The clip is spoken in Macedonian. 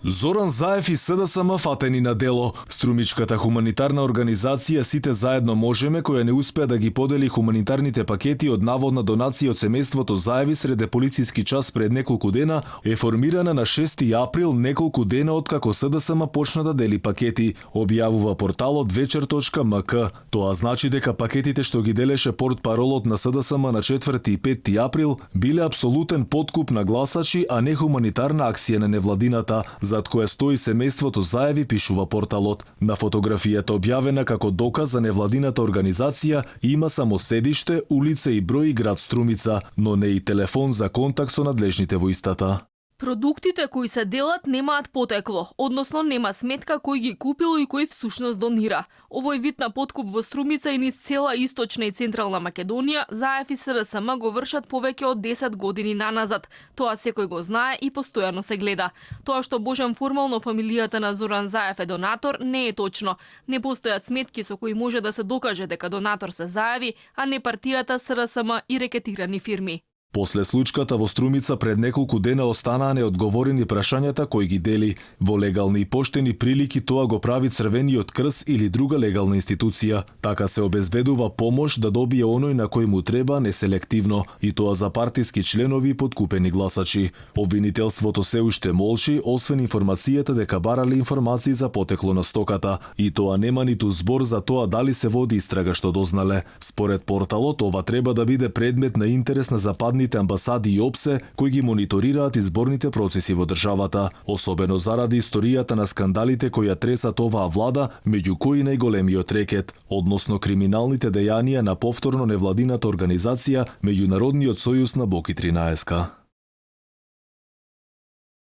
Зоран Заев и СДСМ фатени на дело. Струмичката хуманитарна организација Сите заедно можеме, која не успеа да ги подели хуманитарните пакети од наводна донација од семејството Заеви среде полициски час пред неколку дена, е формирана на 6 април, неколку дена откако СДСМ почна да дели пакети, објавува порталот вечер.мк. Тоа значи дека пакетите што ги делеше портпаролот на СДСМ на 4 и 5 април биле апсолутен подкуп на гласачи, а не хуманитарна акција на невладината, зад која стои семејството Заеви, пишува порталот. На фотографијата објавена како доказ за невладината организација има само седиште, улица и број и град Струмица, но не и телефон за контакт со надлежните во истата. Продуктите кои се делат немаат потекло, односно нема сметка кој ги купил и кој всушност донира. Овој вид на подкуп во Струмица и низ цела источна и централна Македонија, Заев и СДСМ го вршат повеќе од 10 години наназад. Тоа секој го знае и постојано се гледа. Тоа што Божем формално фамилијата на Зоран Заев е донатор не е точно. Не постојат сметки со кои може да се докаже дека донатор се Заеви, а не партијата, СДСМ и рекетирани фирми. После случката во Струмица пред неколку дена останаа неодговорени прашањата кои ги дели. Во легални и поштени прилики тоа го прави Црвениот крст или друга легална институција. Така се обезбедува помош да добие оној на кој му треба неселективно, и тоа за партиски членови и подкупени гласачи. Обвинителството се уште молчи, освен информацијата дека барале информации за потекло на стоката, и тоа нема ниту збор за тоа дали се води истрага што дознале. Според порталот, ова треба да биде предмет на интерес на западните амбасади и ОПСЕ кои ги мониторираат изборните процеси во државата, особено заради историјата на скандалите кои ја тресат оваа влада, меѓу кои најголемиот рекет, односно криминалните дејанија на повторно невладината организација Меѓународниот сојуз на Бокитри на СК.